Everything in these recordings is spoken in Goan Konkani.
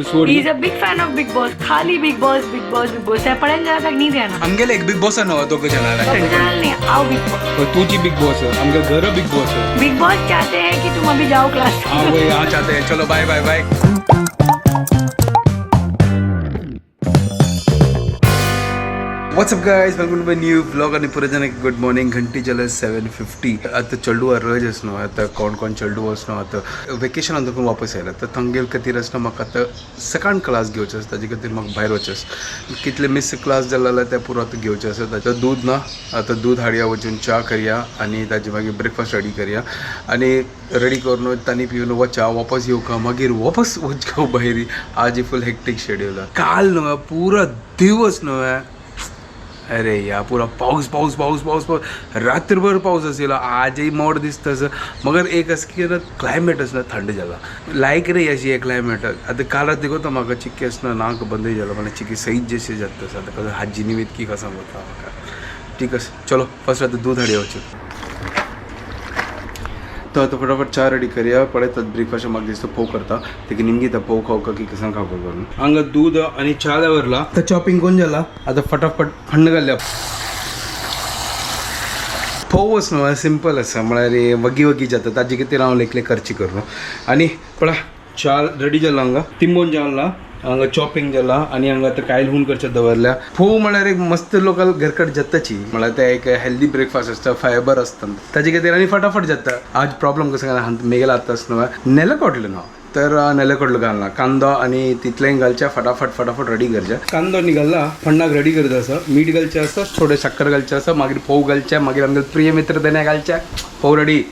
He is a big fan of Bigg Boss. खाली Bigg Boss, Bigg Boss, Bigg Boss. त्या जरा तक नहीं जाना. आमगेले एक बिग बॉस नवा दोघं जणाला. दोघं जणाला नाही, आओ बिग बॉस. तुझी बिग बॉस, आमगे घर बिग बॉस. बिग बॉस चाहते हैं कि तुम अभी जाओ क्लास. हाँ वो यहाँ चाहते हैं. चलो bye bye bye. What's up guys, welcome to my new vlog. आणि परत एक गुड मॉर्निंग. घंटी झालं 7:50. आता चेडू रज असणं, आता कोण कोण चेडू असणं, आता वेकेशन अंदर वापस यायला तर थंगेल खातीर असणं. म्हाका आतां सकाळ क्लास घेवचो आसा, ताजे खातीर म्हाका भायर वचचें आसा. कितले मिस क्लास जालो जाल्यार ते पुरो आतां घेवचें आसा. ताचें दूद ना, आतां दूद हाडया, वचून च्या करया आनी ताजे मागीर ब्रेकफास्ट रेडी करया आनी रेडी करून तांणी पिवन वचा वापस येवका, मागीर वापस वचका भायर. आज फूल हेक्टीक शेड्यूल. काल न्हय पुरो दिवस न्हय, अरे या पुरा पाऊस पाऊस पाऊस पाऊस पाऊस, रात्रभर पाऊस असेल. आजही मोड दिसतं असं, मगर एक असं की क्लायमेट असं थंड झाला लायक रे अशी हे क्लायमेट. आता काल रात्री होतं म्हाका चिक्की असणं नाक बंद झालं, मला चिक्की सहीत जसे जात तसं. आता कसं हाजी निमित्त की कसं होता म्हाका ठीक आसा. चलो फर्स्ट आता दूध हाडया वचून. तो आता फटाफट चा रेडी करया, पळयतात ब्रेकफास्ट. म्हाका दिसता फोव करता ते निमगी फोव खावका की कसं खावका करून. हांगा दूध आणि चा दवरला, तर चॉपिंग कोण जाला. आता फटाफट थंड घालल्या. फोवच न्हू, सिंपल आसा, म्हळ्यार वगी वगी जाता. ताजे खातीर हांव एकले करची करून. आनी पळय चा रेडी जाला, हांगा तिंबोन जाला, हांगा चॉपिंग जाला आनी हांगा आतां कायल हून करचे दवरल्या. फोव म्हळ्यार एक मस्त लोकल घरकट जाताची, म्हळ्यार ते एक हेल्दी ब्रेकफास्ट आसता, फायबर आसता ताजे खातीर आनी फटाफट जाता. आज प्रॉब्लम कसं मेगेला आतां न्हू नेलकोटलें न्हू, तर नेलकोटलो घालना, कांदो आनी तितलें घालचें, फटाफट फटाफट रेडी करचें. कांदो निघाला, फण्णाक रेडी करता आसा. मीठ घालचें आसा, थोडें साकर घालचें आसा, मागीर फोव घालचें, मागीर आमगे प्रिय मित्र धन्या घालचें. फोव रेडी.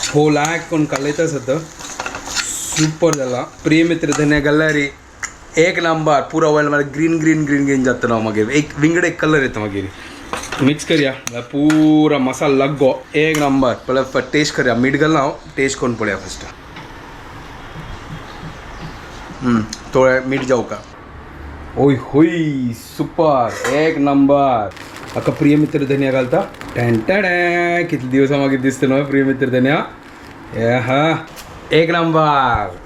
फोव लायक कोण कालयता आसा, सुपर जाला. प्रिय मित्र धन्या घाल्यार एक नंबर पुरा वयल मागीर ग्रीन ग्रीन ग्रीन ग्रीन जाता ना, मागीर एक विंगड एक कलर येता. मागीर मिक्स करया पुरा मसाला लागो एक नंबर. पळय टेस्ट करया, मीठ घालना हांव, टेस्ट करून पळया फर्स्ट. थोडें मीठ जावका. ओय होय, सुपर, एक नंबर. आतां प्रिय मित्र धनिया घालता. टॅन कितले दिवसां मागीर दिसता न्हय प्रिय मित्र धनिया. हे हा, एक नंबर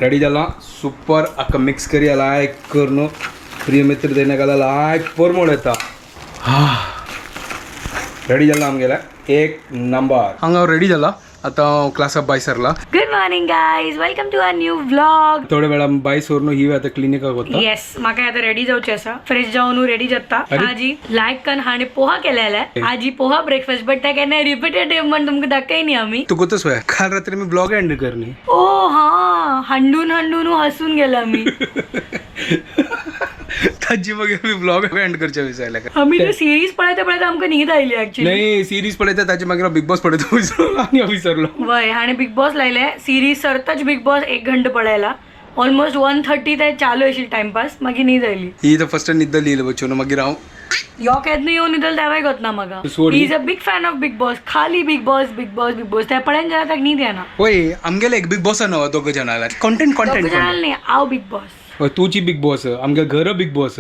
रेडी जाला, सुपर. आका मिक्स करया लायक करून. प्रिय मित्र धनिया घाला, लायक परमळ येता. हा रेडी जाला आमगेला, एक नंबर. हांगा रेडी जाला, आतां क्लासा भायर सरला. Good morning guys, welcome to our new vlog. थोड्या वेळा भायर सरून ही आतां क्लिनिकाक वता. येस, म्हाका आता रेडी जावचें आसा, फ्रेश जावन रेडी जाता. अरे? आजी लायक कन हाणे पोहा केलेले, आजी पोहा ब्रेकफास्ट, बट त्या केन्ना रिपीटेड म्हण तुमकां दाखय न्ही आमी. तुका तसो काल रात्री मी ब्लॉग एंड करनी. ओ हा, हांडून हांडून हसून गेला आमी. ताजी मागीर मी ब्लॉग एंड करचे विसरले. आमी ते सिरीज पळयता पळयता आमकां न्हीद आयली ऍक्च्युली. नाही, सिरीज पळयता ताजे मागीर बिग बॉस पळयता विसरलो आनी हांव विसरलो. वय, हाणे बिग बॉस लायले सिरीज, सरताच बिग बॉस एक घंटो पळयला, ऑलमोस्ट 1:30 ते चालू आशिल्ली टाइमपास, मागीर न्हीद आयली. ही तर फर्स्ट न्हिदली येयली वचून, मागीर हांव यो केन्ना येवन न्हिदल तेवाय गोतना म्हाका. सोड. He is a big fan of Bigg Boss. खाली Bigg Boss, Bigg Boss, Bigg Boss. त्या पळयन जाल्यार ताका न्हीद येना. होय, आमगेले एक बिग बॉस न्हू दोघं जणाला. कॉन्टेंट दोग कॉन्टेंट. जणाला न्ही, हांव बिग बॉस. तुझी बिग बॉस, आमगे घर बिग बॉस.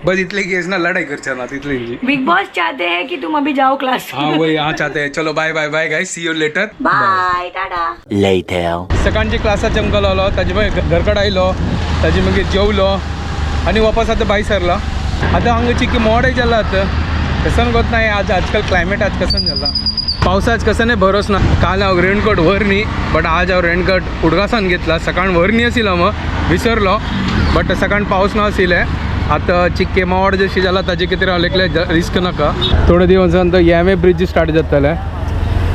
बस इतले केस ना लढाई करचे ना तितले. बिग बॉस चाहते हैं कि तुम अभी जाओ क्लास. हाँ वही हाँ चाहते हैं. चलो bye bye bye guys, see you later. Bye, tata. Later. सकाळचे क्लासात चमका लावलो, ताजे मागीर घरकड आयलो, ताजे मागीर जेवलो आनी वापस आतां भायर सरला. आतां हांगा चिकी मोडय जाला. आतां कसन गोत नाही आज, आजकाल क्लायमेट आज कसन जाला, पावसाच कसं नाही भरोस ना. काल हांव रेनकोट व्हर न्ही, बट आज हांव रेनकोट उडगासान घेतला. सकाळ व्हर न्ही आशिल्लो, मग विसरलो, बट सकाळ पावस ना आशिल्लें. आतां चिक्के मोड जशी जाला, ताजे खातीर हांव लेखलें रिस्क नाका. थोडे दिवसान तर एम ए ब्रिज स्टार्ट जातलें.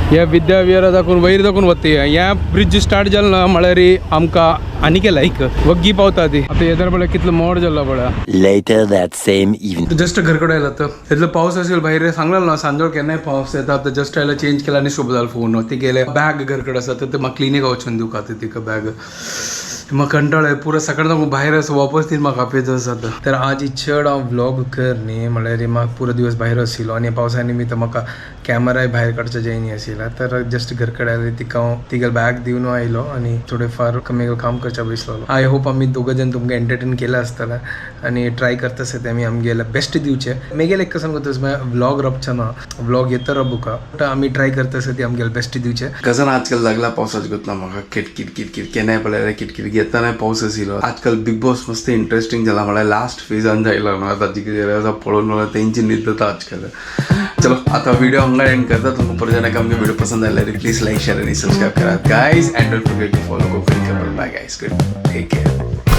हे विद्याविहारा दाखवून वयर दाखवून वता. हे ब्रिज स्टार्ट जालें ना म्हळ्यार आमकां आनीक लायक वग्गी पावता ती. आतां येदर पळय कितलो मोड जाल्लो पळय. Later that same evening. Just घरकडे आयला तर इतलो पावस असेल भायर, सांगलेलो ना सांजोळ केन्नाय पावस येता. आतां जस्ट आयला, चेंज केला आनी शोभ जालो फोन. ती गेले बॅग घरकडे आसा, तर ते म्हाका क्लिनीक वचून दिवका आतां तिका बॅग. म्हाका कंटाळो पुरो सकाळ सावन भायर असो वापस तीन म्हाका पेज जाता. तर आज चड हांव व्लॉग कर न्ही, म्हळ्यार म्हाका पुरो दिवस भायर आशिल्लो आनी पावसा निमित्त म्हाका कॅमेराय भायर काडचो जायनी आशिल्ला. तर जस्ट घर कडेन आयले तिका हांव तिगेल बॅग दिवन आयलो आनी थोडे फार कमी काम करच्या बसलो. I hope आमी दोग जण तुमकां एंटरटेन केला आसतलें आनी ट्राय करता आसता आमी आमगेले बेस्ट दिवचे. मेगेले एक सांगता तुझं व्लॉग रबचो ना, व्लॉग येता रबुका, बट आमी ट्राय करता आसता ती आमगेले बेस्ट दिवचे. कजन आजकाल लागला पावसाच गोतना म्हाका किटकिट किटकिट केन्नाय पळयल्यार किटकिट घेतना पावस आशिल्लो. आजकाल बिग बॉस मस्त इंटरेस्टिंग जाला, म्हळ्यार लास्ट फेजान जायला न्हू आतां कितें पळोवन म्हळ्यार तेंची न्हीद जाता आजकाल. चलो आता व्हिडिओ हांगा एंड करता. तुमकां परत जेन्ना आमगे व्हिडिओ पसंद आयल्यार प्लीज लायक, शेअर आनी सबस्क्रायब करात guys, and don't forget to follow Konkani couple. Bye guys, good, take care.